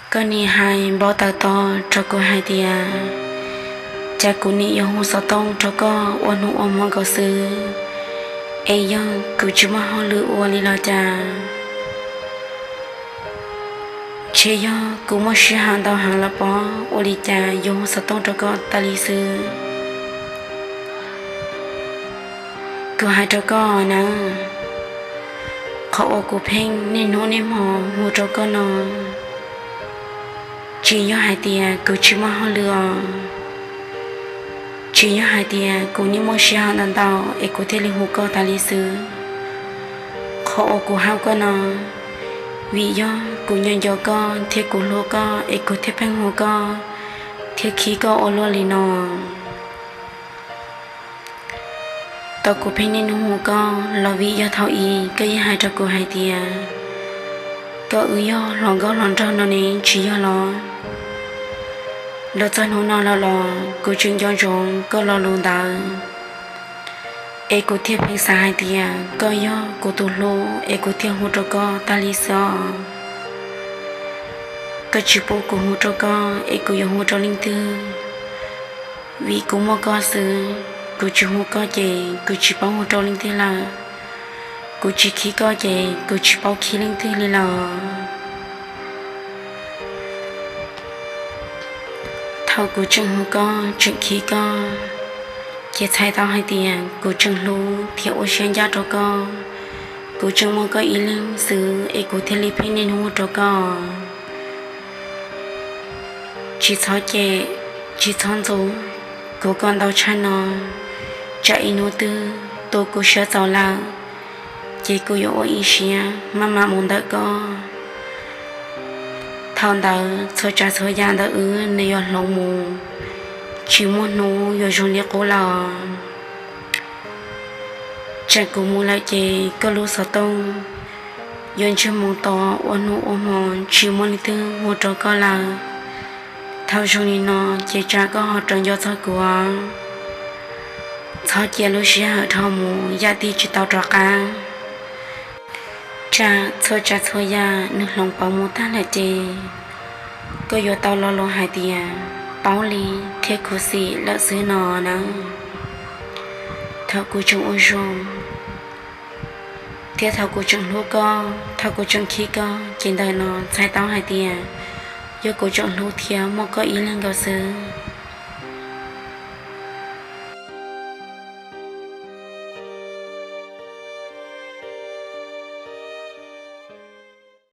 Koj nim hais npau taws to rau kuv hais tias, cas kuv nim yuav hu xov tooj rau koj ua hnub ua hmo nkaus xwb, es yog kuv tsis muaj hauj lwm ua li los cas? Ntshe yog kuv muaj sij hawm ntau heev los pob, ua li cas yuav hu xov tooj rau koj tas li xwb. Kuv hais rau koj nawb, qhov uas kuv pheej niaj hnub niaj hmo hu rau koj no, tsis yog hais tias kuv tsis muaj hauj lwm os, tsis yog hais tias kuv niaj muaj sij hawm ntau ntau es kuv thiaj li hu koj tas li xwb. Qhov uas kuv hu koj no, vim yog kuv nco nco koj thiab kuv hlub koj es kuv thiaj pheej hu koj thiab khib koj ua luaj li no. Tau kuv pheej niaj hnub hu koj los vim yog thaum ub koj yeej hais rau kuv hais tias, koj wb yog hluas nkauj hluas nraug no ne, tsis yog los? Los txog hnub no lawm los kuv tseem nco ntsoov koj lo lus ntawd, es kuv thiaj pheej xav hais tias koj yog kuv tus hlub es kuv thiaj hu rau koj tas li xwb os. Koj tsis pub kuv hu rau koj es kuv yuav hu rau leej twg? Vim kuv muaj koj xwb, kuv tsis hu koj ces kuv tsis paub hu rau leej twg lawm, kuv tsis khib koj ces kuv tsis paub khib leej twg li lawm. Thaum kuv tseem hu koj tseem khib koj, ces txhais tau hais tias kuv tseem hlub thiab ua siab ncaj rau koj. Kuv tseem muaj koj ib leeg xwb es kuv thiaj li pheej niaj hnub hu rau koj. Tsis txhob cem, tsis txhob ntxub kuv kom ntau tshaj no. Tsam ib hnub twg tus kuv siab txaus lawm, ces kuv yuav ua ib siab maj mam mus ntawm koj. Thaum ntawd txhua tsav txhua yam ntawm wb nws yuav hloov mus, tsis muaj hnub yuav zoo li qub lawm. Tsam kuv mus lawm ces koj lub xov tooj yuav ntsej muag to ua hnub ua hmo tsis muaj leej twg hu rau koj lawm. Thaum zoo li no ces tsam koj ho rov nco txog kuv. Txhob cia lub sij hawm dhau mus yam twg tsis tau rov qab. Tsam txhua tsav txhua yam nws hloov pauv mus tag lawm ces koj yuav tau lo lus hais tias paub li thiab khuv xim lawm xwb no nawb. Thaum kuv tseem ua zoo thiab thaum kuv tseem hlub koj, thaum kuv tseem khib koj, ces ntawm no txhais tau hais tias yog kuv tseem hlub thiab muaj koj ib leeg nkaus xwb.